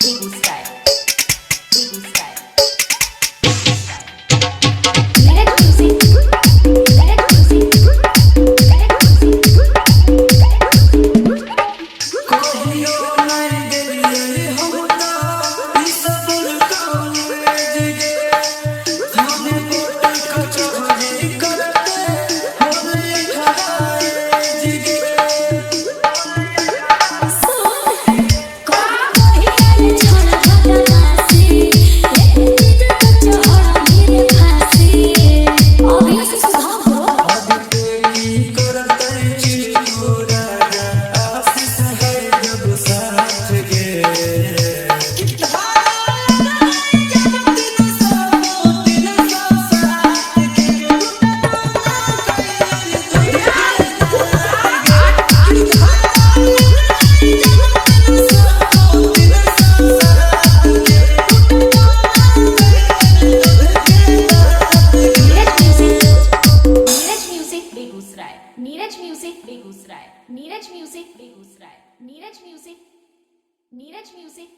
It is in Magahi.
Begusarai Begusarai. Neeraj music, Neeraj music, Neeraj music. कहियो नहीं गेलियै हम त ई सब कॉलेज गे, थाने कोर्ट कचहरी करते होले खराज गे। आदित्य की करते चिकू राजा, आशीष है जब साथ गे। Neeraj music, Neeraj music Begusarai, Neeraj music Begusarai, Neeraj music Begusarai, Neeraj music, Neeraj music.